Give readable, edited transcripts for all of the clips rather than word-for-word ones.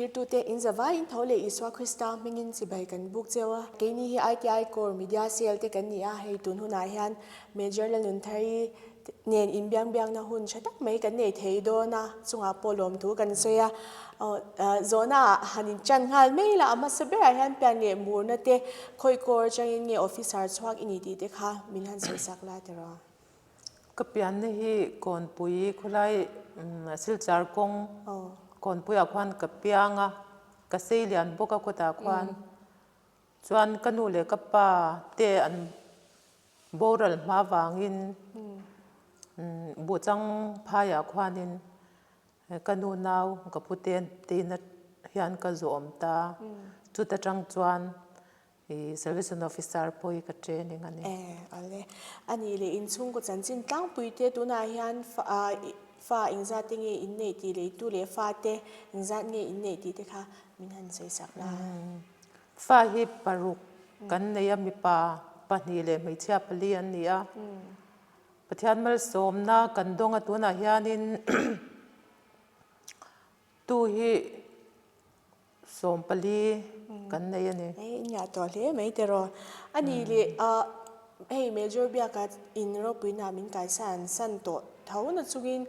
Thlirtute in zavaiin tho leh Isua Krista hmingin chibai kan buk cheu a. Keini hi ITI Corps Media Cell te kan ni a, hei tun hunah hian Major Lalnunthari nen inbiang biakna hun tha tak mai kan nei thei dawn a, chungah pawh lawmthu kan sawi a. Zawhna ah han inchan nghal mai la, a hmasa berah hian pian leh murna te khawi kawr atangin nge officer chhuak i ni tih te kha min han sawi sak la tiraw? Ka pianna hi Kawnpui khawlai Silchar kawng Kawnpuiah khuan ka piang a, ka sei lian bawk a kawtah khuan chuan ka nu leh ka pa te an boral hma vangin Buhchang phaiah khuanin ka nu nau ka pute tina hian ka zawm ta, chuta tang chuan I Service and Officer pawh hi ka training a ni. E, ale. A nih leh inchhungkaw chanchin tlangpui te tunah hian fa fa engzat te nge in neih tih leh tu leh fa te engzat nge in neih tih te kha min han sawi sak la. Fa hi paruk kan nei a, mipa pahnih leh hmeichhia pali an ni a. Pathian malsawmna kan dawng a tunah hianin tu hi 40 kan nei a ni. Hei in ngah tawh hle mai tiraw. A nih leh hei Major Biaka in ropuina min kaisan san tawh tho na chungin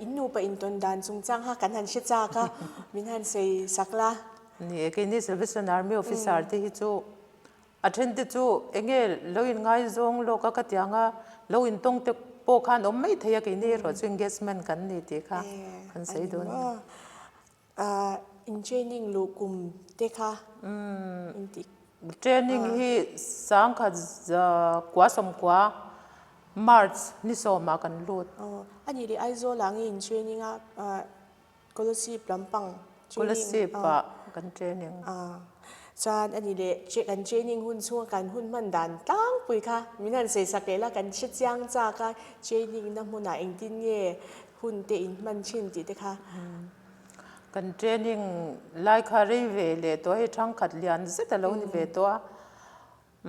in nupa intawn dan chungchang kha kan han hre chak a, min han sawi sak la. Ni e, keini Salvation Army officer te hi chu a then te chu enge lo in ngaizawng lawk a ka ti ang a, lo intawng te pawh khan awm mai thei a keini erawh chu engagement kan ni tih kha kan sawi dawn a ni. In training luh kum te kha in tih. Training hi sangkhat kua sawmkua March ni sawmah kan lut. A nih leh Aizawl ah nge in training a Kolasib lampang training. Kolasib ah kan training. Chuan a nih leh kan training hun chhunga kan hun hman dan tlangpui kha min han sawi sak leh la kan hre chiang chak a training na hmunah engtin nge hun te in hman thin tih te kha. Kan training lai kha rei ve leh tawh a, hei thangkhat lian zet a lo ni ve tawh a.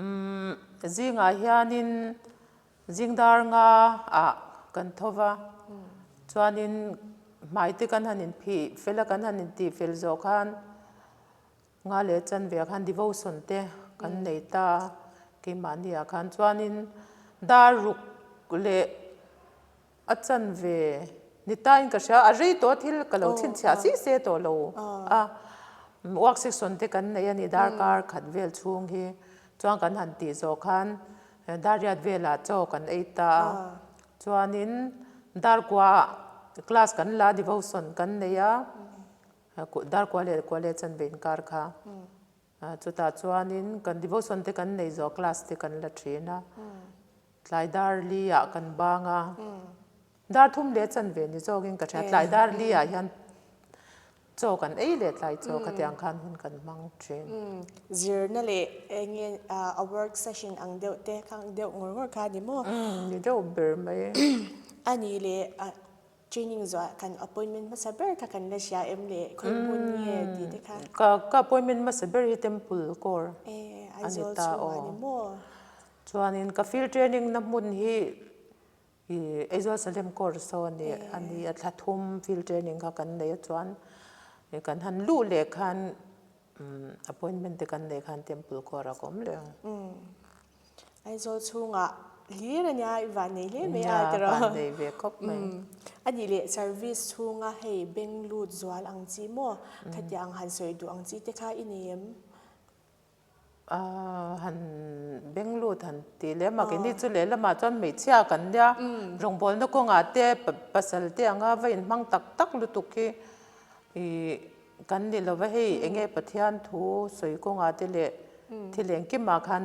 Umm zingah hianin zingdar nga ah kan tho va, chuanin hmai te kan han inphih fel a, kan han intih fel zawh khan nga leh chanve ah khan devotion te kan nei ta a, keimahni ah khan chuanin dar ruk leh A chanve ni tain ka hria, a rei tawh a thil ka lo chhinchhiah si se tawh lo a, work section te kan nei a ni darkar khat vel chhung hi chuan kan han tih zawh khan dar riat velah chaw kan ei ta a, chuanin dar kuaah class kan la devotion kan nei a, dar kua leh kua leh chanve inkar kha chutah chuanin kan devotion te kan nei zawh class te kan la thin a. Tlai dar li ah kan bang a, dar thum leh chanve ni zawkin ka hria, tlai dar li ah hian chaw kan ei leh tlai chaw khatiang khan hun kan hmang thin. Zirna leh eng nge a work session ang deuh te kha deuh ngawr ngawr kha a ni maw? Ni deuh ber mai. A nih leh training zuah kan appointment hmasa ber kha kan la hria em le khawi hmun nge tih te kha? Ka ka appointment hmasa ber hi Temple Corps a ni ta aw. Aizawl chhungah a ni maw? Chuanin ka field training na hmun hi ih Aizawl Salem Corps saw a ni a ni a thla thum field training kha kan nei a chuan kan han luh leh khan appointment te kan nei khan Temple Corps ah ka awm leh ang. Aizawl chhungah hlir a nia i van nei hle mai a tiraw. Nia van nei ve khawp mai. A nih leh service chhunga hei beng lut zual ang chi maw khatiang han sawi duh ang chi te kha i nei em? Han beng lut han tih leh mak ini chu lehlamah chuan hmeichhia kan nia rawngbawlna kawngah te pasal te anga va inhmang tak tak lutuk hi ih kan ni lova hei eng nge Pathian thu sawi kawngah te leh thil engkimah khan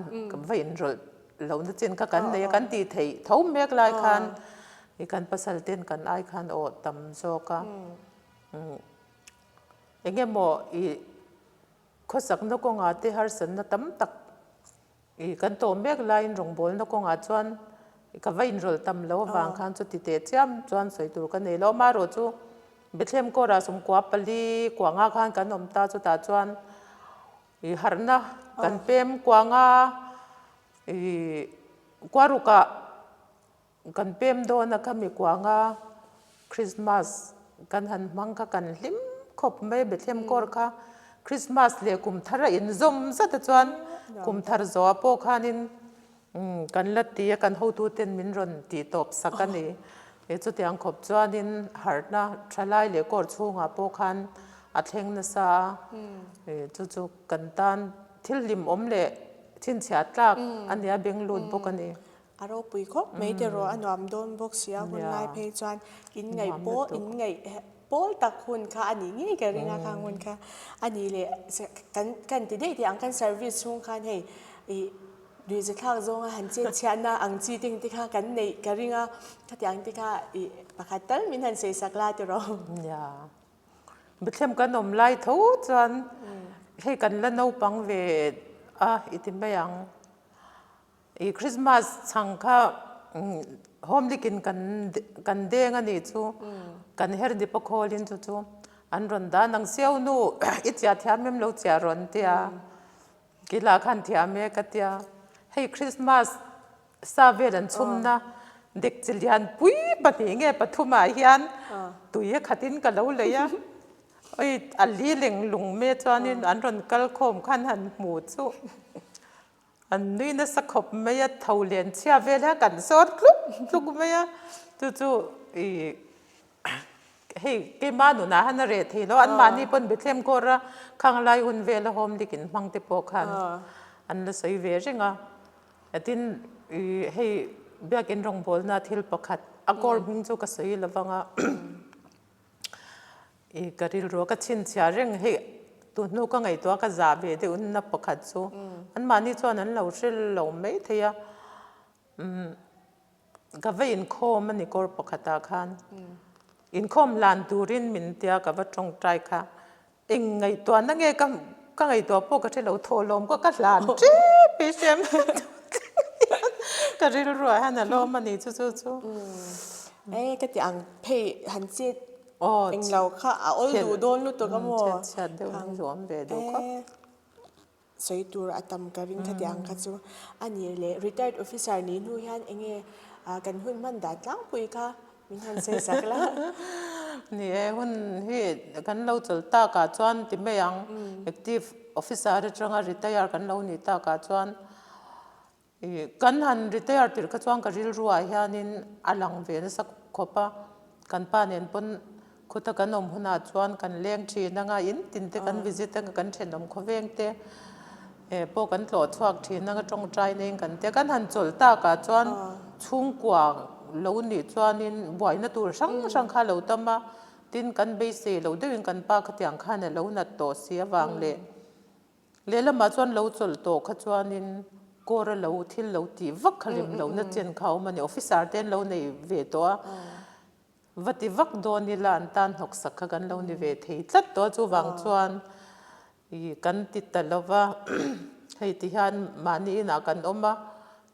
va inrawlh lohna chin kha kan nei a kan tih theih tho mek lai khan ih kan pasal ten kan ai khan aw tam zawk a eng emaw ih. Khawsakna kawngah te harsatna tam tak i kan tawh mek laiin rawngbawlna kawngah chuan ka va inrawlh tam lo avang khan chuti teh chiam chuan sawi tur ka nei lo. Amaherawh chu Bethlehem Corps-ah sawmkua pali kuanga khan kan awm ta chutah chuan i harhna kan pem kuanga i kuarukah Kan pem dawn a khami kuanga Christmas kan han hmang kha kan hlim khawp mai a Bethlehem Corps kha Christmas leh kum thar a inzawm zat a chuan kum thar zawhah pawh khanin Kan la ti a, kan hotuten min rawn tih tawp sak a ni. He chutiang khawp chuanin harhna thalai leh court chhungah pawh khan a thleng nasa a, chu chu kan tan thil hlimawm leh chhinchhiah tlak a nia beng lut bawk a ni. A ropui khawp mai te rawh, a nuam dawn bawk si a, hun lai phei chuan inngaih pawh inngaih pawl tak hun kha a nih ngei ka ring a, khang hun kha a nih leh kan kan ti daih teh ang kan service chhung khan hei ih Nuihzathlak zawnga han chetchhiahna ang chi ting te kha kan neih ka ring a, khatiang te kha ih pakhat tal min han sawisak la tiraw. Nia, Bethlehem kan awm lai tho chuan hei kan la naupang ve a i ti mai ang. Ih Christmas chhang kha home likin kan kan deng a nih chu, kan her dip a khawlin chu chu an rawn dan ang siau nu i chiah thiam em lo chiah rawn tia. Kila khan thiam e ka tia, hei Christmas sa vel an chhumna dek chi lian pui pahnih nge pathumah hian tui a khatin ka lo lei a, oi a li leng lung me chuanin an rawn kal khawm khan han hmu chu an nui nasa khawp mai a, tho len chhia vel hian kan sawt tluk tluk mai a, chu chu ih Hei keimah nunah han a reh thei lo, anmahni pawn Bethlehem court a khang lai hun vela home lik in hmang te pawh khan an la sawi ve reng a. Tin hei biakin rawngbawlna thil pakhat a court hming chu ka sawi lo vang a, i ka rilru a ka chhinchhiah reng hei tuhnu ka ngaihtuah ka zah ve deuh na pakhat chu anmahni chuan an lo hre lo mai thei a. Ka va inkhawm a ni kawr pakhatah khan inkhawm hlan turin min tia ka va tawngtai kha eng ngaihtuahna nge ka ka ngaihtuah pawh ka hre lo thawhlawm kha ka hlan tep i hriam ka rilruah hian a lawm a ni chu chu chu. E ka ti ang phei han chet englo kha a awl duh dawn lutuk a maw. Chet chhiat deuh hi chu awm ve duh khawp. Sawi tur a tam ka ring khati ang kha chu a ni le. Retired officer nih hnu hian enge kan hun hman dan tlangpui kha min han sawi sak la. Ni e, hun hi kan lo chawlh takah chuan ti mai ang, active officer atanga retire kan lo nih takah chuan Kan han retire tirh kha chuan ka rilruah hianin a lang ve nasa khawp a, kan pa nen pawn khuta kan awm hunah chuan kan leng thin anga in tin te kan visit anga kan thenawm khawveng te pawh kan tlawh chhuak thin anga tawngtai neiin kan tia kan han chawlh takah chuan chhungkua lo nih chuanin buaina tur hrang hrang kha a lo tam a, tin kan beisei lo deuhin kan pa khatiang khan a lo nat tawh si avang leh. Lehlamah chuan lo chawlh tawh kha chuanin kawr a lo thil lo tih vak kha rem lohna chen kha a awm a ni. Officer te an lo nei ve tawh a, va ti vak dawn ila an tan hnawksak kha kan lo ni ve thei tlat tawh a, chuvang chuan ih kan ti ta lo va, hei ti hian mahni inah kan awm a,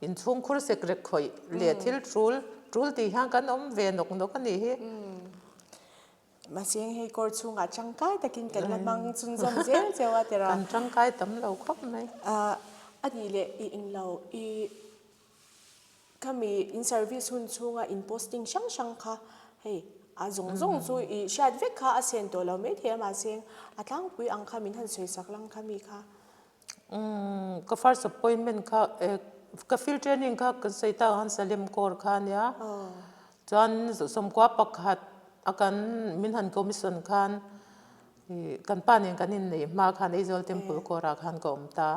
inchhungkhur sek rek khawih leh thil tul tul tih hian kan awm ve nawk nawk a nih hi. Mahse hei kawr chhungah tangkai takin kan la hmang chhunzawm zel cheu a tira. Kan tangkai tam lo khawp mai. A nih leh i englo i khami in service hun chhunga in posting hrang hrang kha hei a zawng zawng chu i hriat vek kha a sen tawh lo maithei a mahse a tlangpui ang kha min han sawisak lang kha mi kha. Ka first appointment kha ka field training kha kan sawi tak ang Salem Corps kha ania chuan sawmkua pakhat a kan min han commission khan kan pa nen kan inneih hma khan Aizawl Temple Corps ah khan ka awm ta.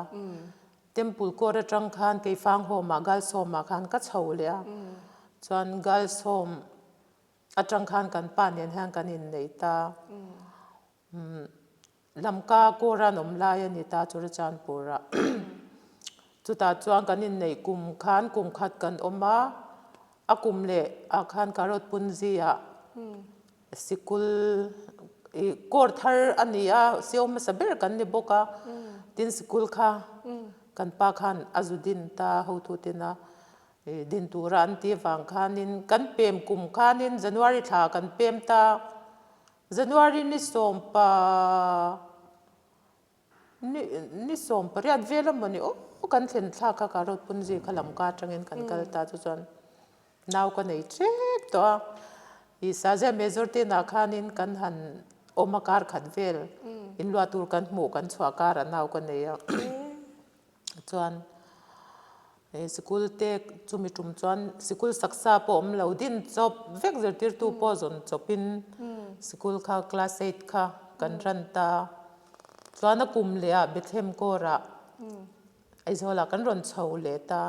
Temple Corps atang khan Keifang Home ah Girls Home ah khan ka chho leh a chuan Girls Home atang khan kan pa nen hian kan inneih ta. Lamka Koran awm lai a ni ta Churachandpur-ah. Chutah chuan kan inneih kum khan kum khat kan awm a, a kum leh ah khan Karot Punzi-ah sikul ih kawr thar a ni a, sio hmasa ber kan ni bawk a, tin sikul kha kan pa khan a zu din ta hotuten a din tura an tih avang khanin kan pem kum khanin January thla kan pem ta. January ni sawmpa ni ni sawmpariat vel a mawni aw kan thlen thlak kha ka road punzi kha lamka atangin kan kal ta chu chuan nau ka nei tep tawh a i Sazia Major te inah khanin kan han. Awm a kar khat vel inluah tur kan hmuh kan chhuah kar a nau ka nei a chuan sikul te chumi tum chuan sikul saksa pawh awm lo din chawp vek zirtirtu pawh zawn chawpin sikul kha class eight kha kan ran ta chuan a kum leh ah Bethlehem kawrah Aizawlah kan rawn chho leh ta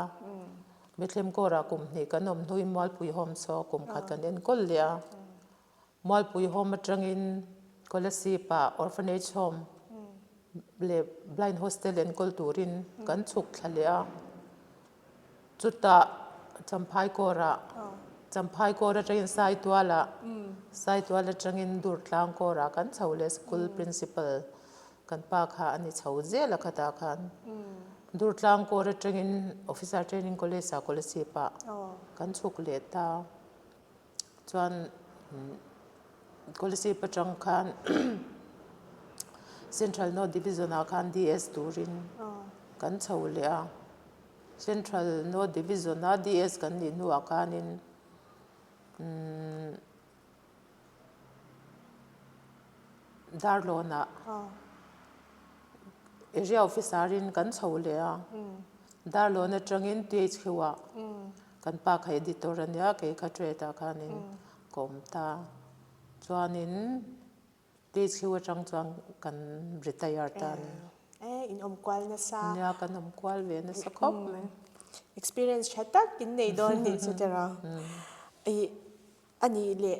Bethlehem kawrah kum hnih kan awm hnuin Mualpui Home saw kum khat kan enkawl leh a. Mualpui Home atangin Kolasib-ah Orphanage Home leh Blind Hostel enkawl turin kan chhuk thla leh a. Chutah Champhai Kawrah, Champhai Kawr atangin Saitualah, Saitual atangin Durtlang Kawrah kan chho leh School Principal kan pa kha a ni chho zel a khatah khan. Durtlang Kawr atangin Officer Training College-ah Kolasib-ah kan chhuk leh ta. Chuan Kolasib atang khan Central North Division ah khan DS turin kan chho leh a. Central North Division a DS kan nih hnuah khanin Darlawnah Area Officer in kan chho leh a. Darlawn atangin THQ ah Kan pa kha editor a nia, kei kha trade ah khanin ka awm ta. Chuanin THQ atang chuan kan retire ta a ni. E, in awm kual nasa. Nia, kan awm kual ve nasa khawp mai. Experience tha tak in nei dawn nih chu tiraw. I a nih leh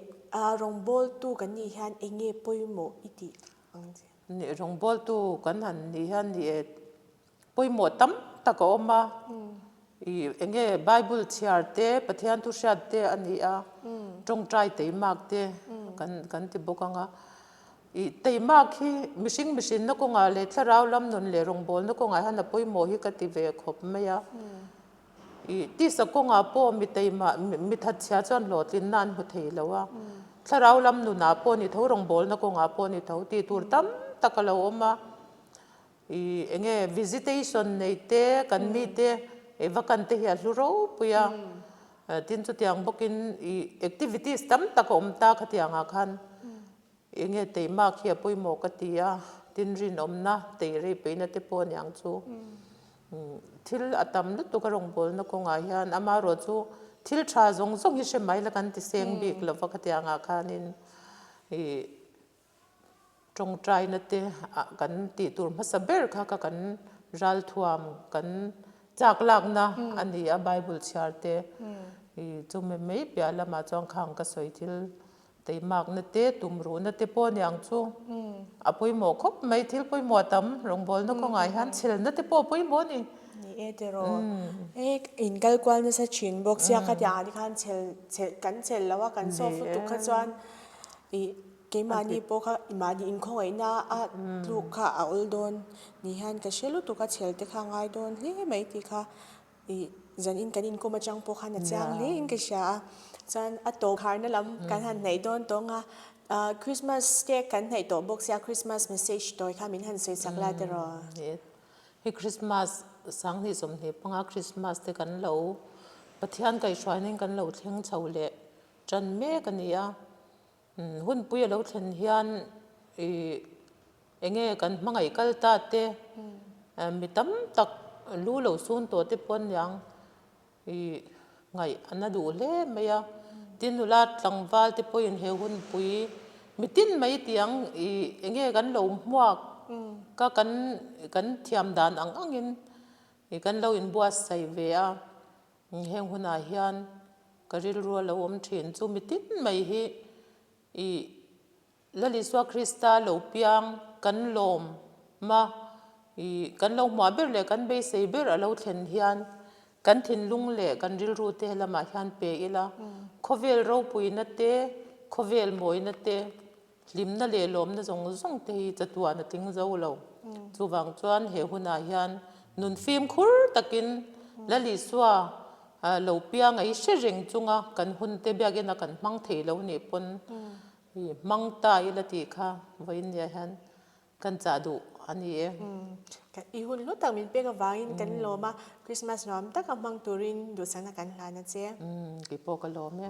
rawngbawltu kan nih hian eng nge pawimawh i tih ang che? Nih rawngbawltu kan han nih hian ni e Pawimawh tam tak a awm a, ih eng nge Bible chhiar te, Pathian thu hriat te a ni a, tawngtai teimak te kan kan ti bawk ang a. Ih teimak hi mihring mihrinna kawngah leh thlarau lam nun leh rawngbawlna kawngah hian a pawimawh hi ka ti ve khawp mai a. Ih tisa kawngah pawh mi teimah mi thatchhia chuan hlawhtlinna an hmu thei lo a, thlarau lam nunah pawh ni tho rawngbawlna kawngah pawh ni tho tih tur tam tak a lo awm a. I enge visitation nei te kan mi te i va kan te hi a hlu ropui a, tin chutiang bawkin i activities tam tak a awm ta khatiangah khan enge teimak hi a pawimawh ka ti a, tin rinawmna tei rei peihna te pawh aniang chu thil a tam lutuk a rawngbawlna kawngah hian amaherawh chu thil tha zawng zawng hi hre mai la kan ti seng bik lova khatiangah khanin i Tawngtaina te kan tih tur hmasa ber kha kha kan ralthuam kan chak lakna a ni a Bible chhiar te i chumi mai piah lamah chuan khang ka sawi thil teimakna te tumruhna te pawh aniang chu a pawimawh khawp mai thil pawimawh tam rawngbawlna kawngah hian chhelna te pawh a pawimawh a ni. Ni e tiraw e in kal kual nasa thin bawk sia khatiang ah te khan chhel chhel kan chhel lo a kan soft lutuk kha chuan i Keimahni pawh kha mahni inkhawngaihna a tluk kha a awl dawn ni hian ka hre lutuk a, chhel te kha a ngai dawn hle mai tih kha ih zanin kan inkawm atang pawh khan a chiang hle in ka hria a. Chuan a tawp kharna lam kan han hnaih dawn tawng a, Christmas te kan hnaih tawh bawk sia Christmas message tawi kha min han sawi chak la tiraw? Hei Christmas 2025 Christmas te kan lo Pathian kaihhruaina in kan lo thleng chho leh tan mek a ni a. Hunpui a lo thlen hian ih eng nge kan hmangaih kal ta te mi tam tak lu lo sun tawh te pawh aniang ih ngaih a na duh hle mai a. Tin nula tlangval te pawhin he hunpui mitin mai tiang ih eng nge kan lo hmuak ka kan kan thiam dan ang angin ih kan lo inbuatsaih ve a. Heng hunah hian ka rilru a lo awm thin chu mitin mai hi i Lal Isua Krista lo piang kan lawm ma i kan lo hmuah ber leh kan beisei ber a lo thlen hian kan thinlung leh kan rilru te lamah hian pe ila khawvel ropuina te khawvel mawina te Hlimna leh lawmna zawng zawng te hi chatuan a tling zo lo. Chuvang chuan he hunah hian nun fimkhur takin Lal Isua lo piang a i hre reng chunga kan hun te biakina kan hmang thei lo nih pawn i hmang ta ila tih kha vawiin-nia hian kan chah duh a ni e. I hun hlu tak min pek avangin kan lawm a, Christmas nuam taka hmang turin duhsakna kan hlan a che. Kei pawh ka lawm e.